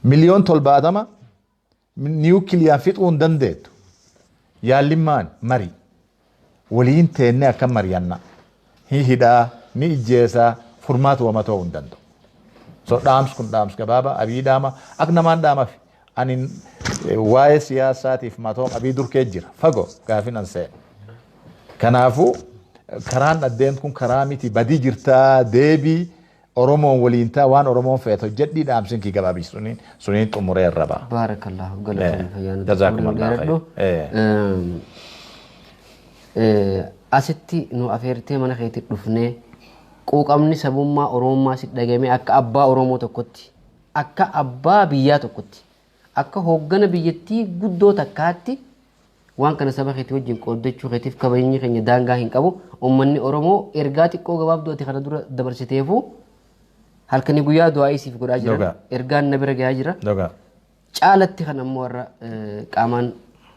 70,000,000 niwukiliyaa fixuu hin dandeettu. Yaalliin maali? Mari. Waliin teennee akka mari'anna. Ni hidhaa, ni ijjeesaa, furmaatu wama ta'uu hin danda'u. So dhaams kun dhaams gabaabaa Abii dhaama akka namaan dhaamafi. Ani waa'ee siyaasaatiif matoom abii durkee jira fagoo gaafin an seene. Kanaafuu karaan addeen kun karaa miti, badii jirtaa, deebii Oromoon waliin ta'a, waan Oromoon feetu hojjedhii, dhaamsin kii gabaabii suniin xumuree irra ba'a. Baarakallahu, galatoomii, fayyaa nuti. Jazaakumallahu dheeradhu. khayr. Asitti nu afeertee mana keetti dhufnee quuqamni sabummaa Oromummaa si dhagame, akka abbaa Oromoo tokkotti, akka abbaa biyyaa tokkotti, akka hooggana biyyattii guddoo takkaatti waan kana saba keetii wajjin qooddachuu keetiif kabajni keenya daangaa hin qabu. Uummanni Oromoo ergaa xiqqoo gabaabduu ati kana dura dabarsiteefu halkanii guyyaa du'aa siif godhaa jiran, ergaan na bira gahaa jira. Caalatti kan ammoo warra qaamaan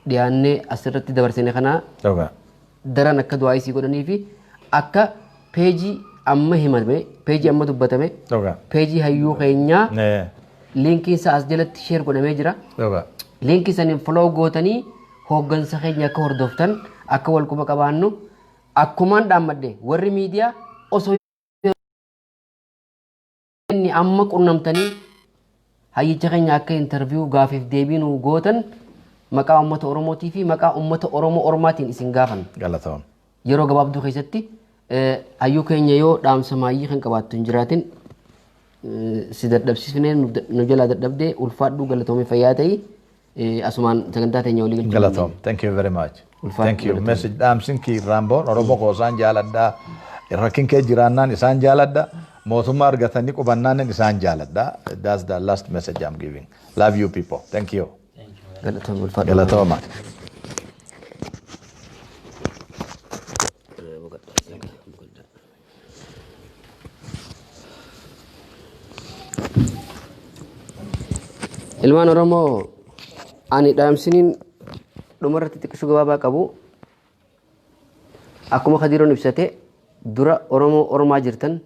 dhiyaannee asirratti dabarsine kana daran akka du'aa isii godhanii fi akka peejii amma himame, peejii amma dubbatame, peejii hayyuu keenyaa liinkiin isaa as jalatti share godhamee jira. Liinkii saniin follow gootanii hooggansa keenya akka hordoftan, akka wal quba qabaannu akkumaan dhaammadhe, warri miidiyaa osoo inni amma qunnamtanii hayyicha keenya akka interview gaafiif deebii nu gootan maqaa uummata Oromootii fi maqaa uummata Oromoo Ormaatiin isin gaafan. Galatoom. Yeroo gabaabduu keessatti hayyuu keenya yoo dhaamsa maayyii kan qabaattu hin jiraatin, si dadhabsiisnee nu jalaa dadhabdee, ulfaadhuu, galatoomii, fayyaa ta'ii, asumaan sagantaa teenya walii galchuu. Galatoom. Thank you very much. Ulfaadhu, Thank you. galatoom. Message dhaamsin kii Raamboon Oromoo koo isaan jaaladha. Rakkin kee jiraannaan isaan jaaladha. Mootummaa argatanii qubannaan isaan jaaladha. That's the last message I'm giving. Love you people. Thank you. Galatoomii, ulfaadhu. Galatooma. Ilmaan Oromoo, ani dhaamsiniin dhumarratti xiqqisuu gabaabaa qabu, akkuma Kadiroon ibsate dura, Oromoo Ormaa jirtan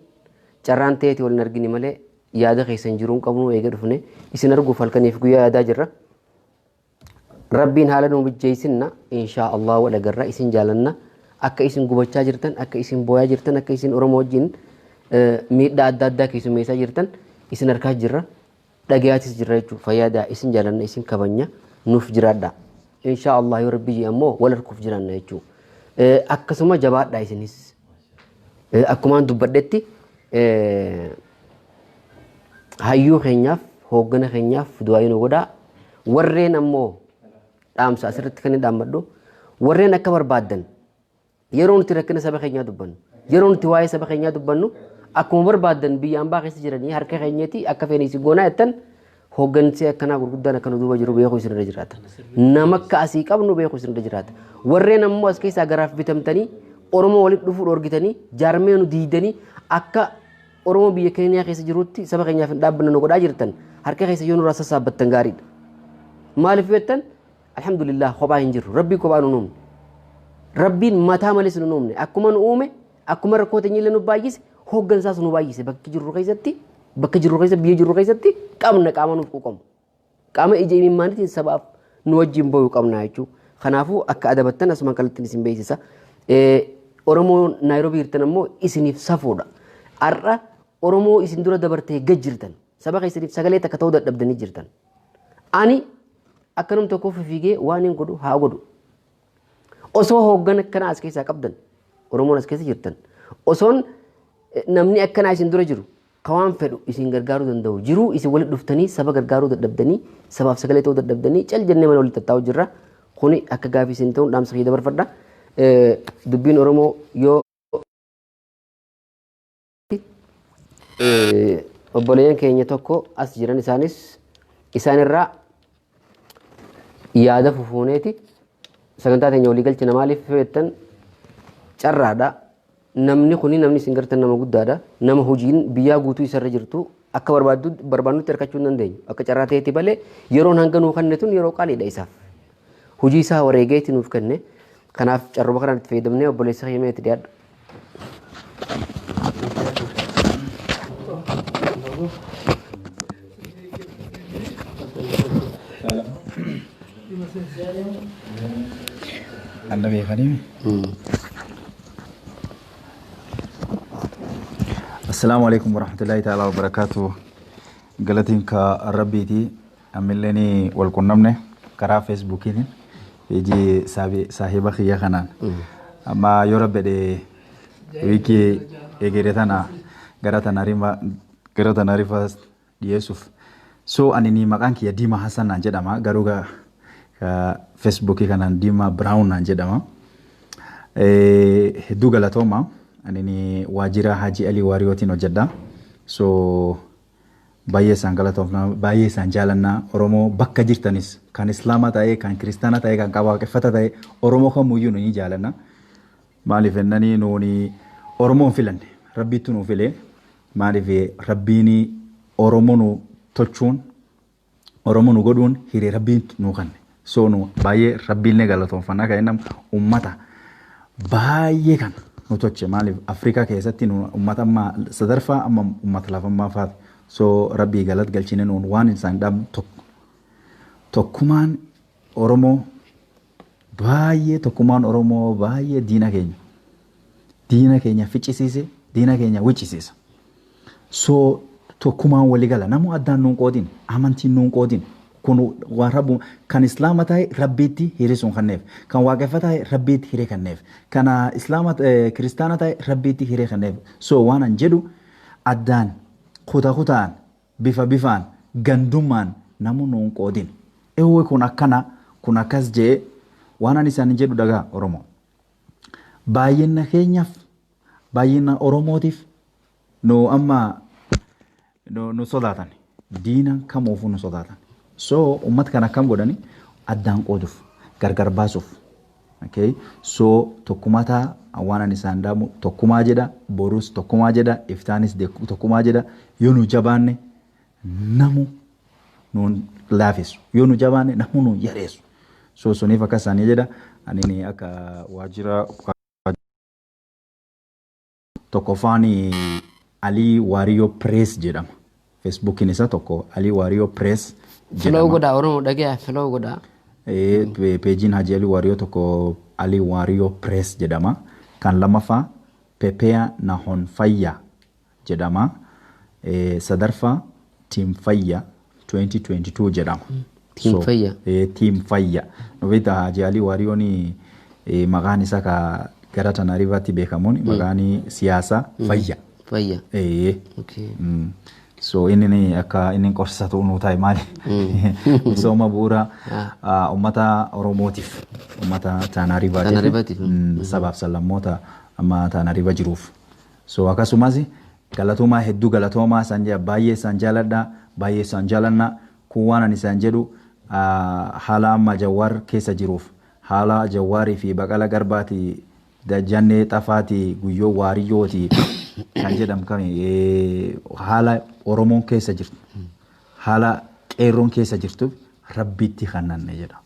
carraan ta'eeti wal hin argini malee yaada keessan jiruun qabnu eega dhufne isin arguuf halkaniif guyyaa yaadaa jirra. Rabbiin haala nu mijjeessinna, inshaa Allah wal agarra. Isin jaalanna. Akka isin gubachaa jirtan, akka isin booyaa jirtan, akka isin Oromoo wajjin miidhaa adda addaa keessummeessaa jirtan isin harkaa jirra, dhagayaatis jirra jechuudha. Fayyadaa, isin jaalanna, isin kabanya, nuuf jiraadha. Inshaa Allah yoo Rabbi jee ammoo wal harkuuf jiraanna jechuudha. Akkasuma jabaadha isinis. Akkumaan dubbadhetti hayyuu keenyaaf, hooggana keenyaaf du'aa nu godhaa. Warreen ammoo dhaamsa asirratti kan inni dhaammadhu, warreen akka barbaaddan yeroo nuti rakkina saba keenyaa dubbannu, yeroo nuti waa'ee saba keenyaa dubbannu, akkuma barbaaddan biyya ambaa keessa jiranii harka keenyatti akka feene isin goonaa jettan, hooggansi akkanaa gurguddaan akka nu duuba jiru beekuu isinirra jiraata. Nama akka asii qabnu beekuu isinirra jiraata. Warreen ammoo as keessaa garaaf bitamtanii Oromoo walitti dhufuu dhorgitanii, jaarmee nu diidanii, akka Oromoo biyya keeniyaa keessa jirutti saba keenyaaf hin dhaabbanne nu godhaa jirtan, harka keessa yoo nurraa sassaabbattan gaariidha. Maaliif jettan, alhamdulillah kophaa hin jirru. Rabbiin kophaa nu uumne. Rabbiin mataa malees nu uumne. Akkuma nu uume, akkuma rakkoo teenya illee nu baay'ise, hooggansaas nu baay'ise. Bakki jirru keessatti, bakka jirru keessa, biyya jirru keessatti qabna qaama nuuf quuqamu. Qaama ija imimmaaniitiin sabaaf nu wajjin boyu qabna jechuudha. Kanaafuu akka adabattan asumaan kallattiin isin beeksisa. Oromoo Naayiroobii jirtan ammoo isiniif safuudha. Har'a Oromoo isin dura dabartee gad jirtan. Saba keessaniif sagalee takka ta'uu dadhabdanii jirtan. Ani akka nam tokkoof fiigee waan hin godhu haa godhu. Osoo hooggana akkanaa as keessaa qabdan, Oromoon as keessa jirtan, osoon namni akkanaa isin dura jiru ka waan fedhu isin gargaaruu danda'u jiruu, isin walitti dhuftanii saba gargaaruu dadhabdanii, sabaaf sagalee ta'uu dadhabdanii, cal jennee mana walitti tattaa'u jirra. Kuni akka gaafii isin ta'uun dhaamsa kiyya dabarfadha. Dubbiin Oromoo yoo obboleeyyan keenya tokko as jiran, isaanis isaanirraa yaada fufuuneeti sagantaa teenya walii galchina. Maaliif jettan, carraadha. Namni kuni, namni isin gartan, nama guddaadha. Nama hojiin biyyaa guutuu isarra jirtu akka barbaaddu barbaannutti hirkachuu hin dandeenyu. Akka carraa ta'eeti malee yeroon hanga nuu kenne tun yeroo qaaliidha isaaf. Hojii isaa wareegeeti nuuf kenne. Kanaaf carruma kanaan itti fayyadamnee, obboleessa keenya, itti dhiyaadhu. Anna beekanii. Assalaamu alaikum warahmatullahi ta'ala wabarakaatu. Galatiin ka Rabbiiti. Ammallee wal qunnamne karaa Feesbuukiitiin peejii saahiba kiyya kanaan. Amma yoo rabbedhe wiikii egeree tana gara Tanaarifa dhiyeessuuf. So ani ni maqaan kiyya Diimaa Hassan naan jedhama, garuu Feesbuukii kanaan Diimaa Biraawun naan jedhama. Hedduu galatooma. Ani ni waajjira Haji Alii Waariyootiin hojjedha. So baay'ee isaan galatoomna, baay'ee isaan jaalannaa. Oromoo bakka jirtanis, kan Islaama ta'e, kan Kiristaana ta'e, kan waaqeffata ta'e, Oromoo kamuyyuu ni jaalanna. Maaliif jennanii nuuni Oromoon filanne, Rabbiitu nu file. Maaliif Rabbiin Oromoo nu tolchuun, Oromoo nu godhuun hiree Rabbiin nu kenne. So nu baay'ee Rabbiillee galatoomfannaa kan inni uummata baay'ee kana nu tolche. Maaliif Afrikaa keessatti nu uummata amma sadarfaa amma uummata lafammaa faati. So Rabbii galat galchine nuun waan isaan dhaabnu tokko. Tokkummaan Oromoo baay'ee, tokkummaan Oromoo baay'ee diina keenya. Diina keenya ficcisiise, diina keenya wiccisiisa. So tokkummaan walii gala, namu addaan nuun qoodin, amantiin nuun qoodin. Kun waan rabbu kan Islaama ta'e Rabbiitti hirisuun kenneef, kan waaqeffata ta'e Rabbiitti hiree kenneef, kan Islaama Kiristaana ta'e Rabbiitti hiree kenneef. So waan an jedhu addaan kuta kutaan, bifa bifaan, gandummaan namu nuun qoodin. Eewwee kun akkana, kun akkas jee waan ani isaan jedhu dhagaa Oromoo. Baay'ina keenyaaf, baay'ina Oromootiif nu amma nu sodaatan. Diina kamuufuu nu sodaatan. So uummata kana akkam godhani addaan qooduuf, gargar baasuuf. Okay? So tokkummaa ta'a, waan ani isaan dhaamu tokkummaa jedha, borus tokkummaa jedha, iftaanis tokkummaa jedha. Yoo nu jabaanne namu nuun laafisu. Yoo nu jabaanne namu nuun yareessu. So suniif akka isaanii jedha. Ani akka waajjira tokkoffaan Alii Waariyoo Press jedhama. Feesbuukiin isaa tokko Alii Waariyoo Press Follow jedhama. godhaa Oromoo, dhagaya, follow godhaa. Peejiin Haji Alii Waariyoo tokko Alii Waariyoo Press jedhama. Kan lammaffaa Pepea Nahon Fayyaa jedhama. Sadaffaa Team Fayyaa 2022 jedhama. Team Fayyaa. Team Fayyaa. Nu beektaa Haji Alii Waariyoon maqaan isaa ka gara Tanaariifaatti beekamuun maqaan siyaasaa Fayyaa. Fayyaa. So inni akka inni qorsatu nu ta'e maali? Misooma bu'uura uummata Oromootiif, uummata Tanaariifaatiif, sabaaf sablammoota amma Tanaariifa jiruuf. So akkasumas galatoomaa, hedduu galatoomaa isaan jedha, baay'ee isaan jaaladha, baay'ee isaan jaalanna. Kun waan ani isaan jedhu haala amma Jawaar keessa jiruuf, haala Jawaarii fi Baqala Garbaati, Dajjannee Xafaati, Guyyoo Waariyyooti kan jedhamu kami, haala Oromoon keessa jirtu, haala qeerroon keessa jirtu Rabbiitti kannanne jedha.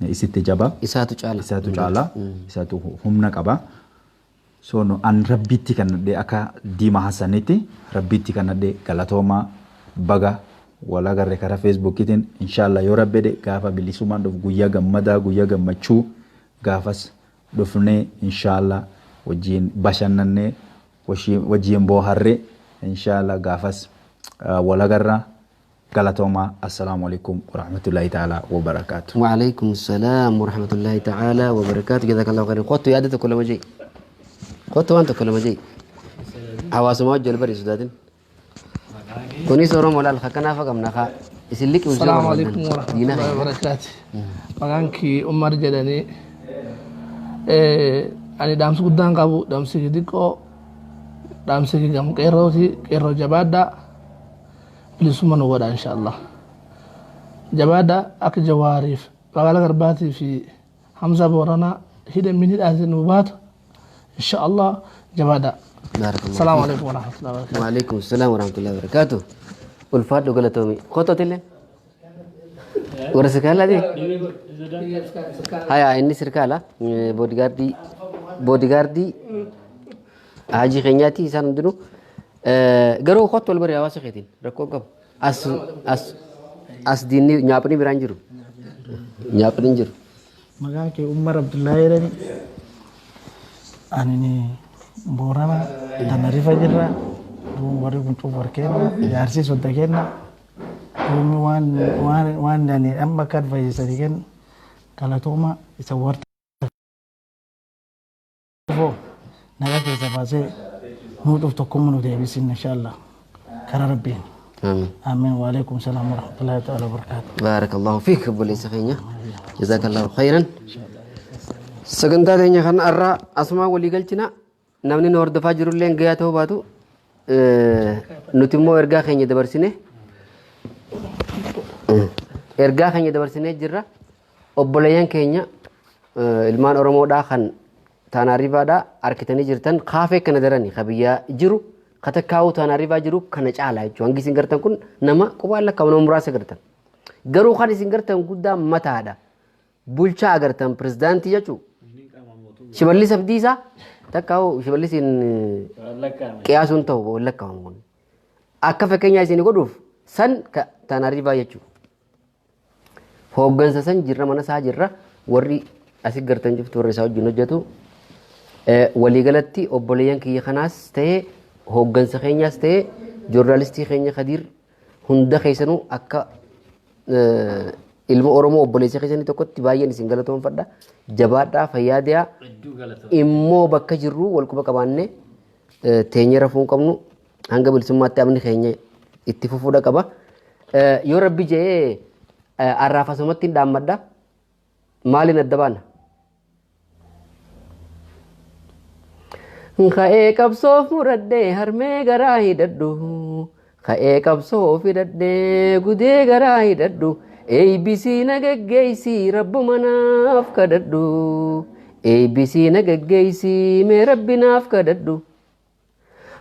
Isitti jaba. Isaatu caala. Isaatu caala. Isaatu humna qaba. So no, an Rabbiitti kannadhee akka Diimaa Hassanitti Rabbiitti kannadhee galatoomaa, baga wal agarre karaa Feesbuukiitiin. Inshallah yoo Rabbi gaafa bilisummaan dhufu, guyyaa gammadaa, guyyaa gammachuu, gaafas dhufnee inshallah wajjin bashannannee, wajjin booharree, inshallah gaafas wal agarra. Galatoomaa, assalaamu alaikum warahmatullahi ta'ala wabarakaatu. وعليكم السلام ورحمة الله تعالى وبركاته، جزاك الله خيرا. قلت يا كل ما جي قلت وانت كل ما جي حواس موجه البري سوداتين كوني سورو مولا الخكنا فقم نخا يسلك. السلام عليكم ورحمة الله وبركاته. Maqaan kii Umar jedhanii. Ani dhaamsi guddaan qabu, dhaamsi xixiqqoo, dhaamsi gam qeerrooti. Qeerroo, jabaadhaa, bilisummaa nu godha insha Allah. Jabaadhaa, akka Jawaariif, Baqala Garbaatii fi Hamza Booranaa hidhamin hidhaate nu baatu insha Allah. Jabaadhaa. بارك الله. السلام عليكم ورحمة الله وبركاته. وعليكم السلام ورحمة الله وبركاته. ulfaadhu, galatoomi. Kottotillee warra sirkaalaati. Haya, inni sirkaala boodigaardii hajii keenyaati. Isaan hundinuu garuu kottu wal bari hawaasa keetiin rakkoo qabu. As as as diinni nyaaphni biraan jiru, nyaaphni hin jiru. Maqaan kee Umar Abdullahi jedhani. Ani Boorana Tanarifa jirra. Duuba warri kun cuuf warkeenna. Jaarsi sodda kenna. Duubi waan waan waan ani amma akka advaayisanii kennu galatooma isa warra foo nagaa keessa baasee nuudhuuf tokkummaa nu deebisin inshallah karaa rabbiin. Amiin. Amiin waalaikum salaam warahmatullahi ta'ala wabarakaatu. Baarakallahu fiik obboleessa keenya. Jazakallahu khayran. Sagantaa teenya kana irraa asumaan walii galchina. Namni nu hordofaa jirullee gayaa ta'uu baatu nuti immoo ergaa keenya dabarsine ergaa keenya dabarsinee jirra. Obboleeyyan keenya ilmaan Oromoodhaa kan Taanaariivaadhaa harkitanii jirtan kaafee kana darani ka biyyaa jiru ka takkaa'uu Taanaariivaa jiru kana caala jechuudha. Hangi isin gartan kun nama qubaan lakkaa'u nama muraasa gartan. Garuu kan isin gartan guddaa mataadha. Bulchaa agartan pirezidaantii jechuudha. Shimallis Abdiisaa takkaa'uu Shimallis qiyaasuun ta'u lakkaa'amu kun. Akka fakkeenyaa isin godhuuf san Taanaariivaa jechuudha. Hooggansa san jirra mana isaa jirra warri asii gartan jirtu warri isaa wajjin hojjetu. Waliigalatti obboleeyyan kiyya kanaas ta'ee hooggansa keenyaas ta'ee joornaalistii keenya Kadiir hunda keessanuu akka ilma Oromoo obboleessa keessanii tokkotti baay'een isin galatoomfadha. Jabaadhaa fayyaadiyaa immoo bakka jirru wal quba qabaannee teenyee rafuu hin qabnu hanga bilisummaatti amni keenya itti fufuudha qaba. Yoo rabbi jedhee arraaf asumatti hin dhaammadha. Maaliin adda baana? Ka'ee qabsoof muradhee harmee garaa hidhadhu. Ka'ee qabsoof hidhadhee gudee garaa hidhadhu. Eeybisii na geggeessii rabbuma naaf kadhadhu. Eeybisii na geggeessii mee rabbi naaf kadhadhu.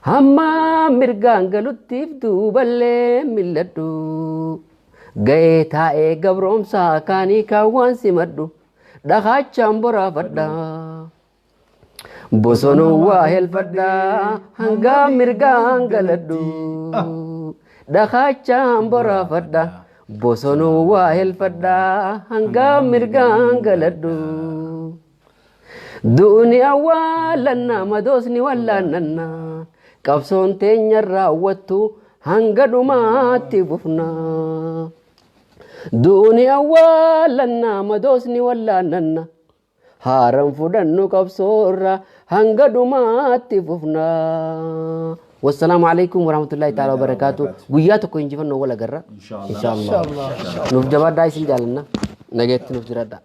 Hamma mirgaan galuttiif duuballee milladhu. Ga'ee taa'ee gabroomsaa kaanii kaawwaan simadhu. Dhakaachaan boraafadha. Bosonuu waa helfadha hanga mirgaan galadhu. Dhakaachaan boraafadha. Bosonuu waa helfadha hanga mirgaan galadhu. Du'uni awwaalannaa madoosni wallaannannaa qabsoon teenya raawwattu hanga dhumaatti fufna. Du'uni awwaalannaa madoosni wallaannanna haaran fudhannu qabsoorra hanga dhumaatti fufna. Wassalaamu alaikum warahmatullahi ta'ala wabarakaatu. Guyyaa tokko injifannoo wal agarra. Inshaallah. Nuuf jabaadhaa isin jaalanna. Nageetti nuuf jiraadhaa.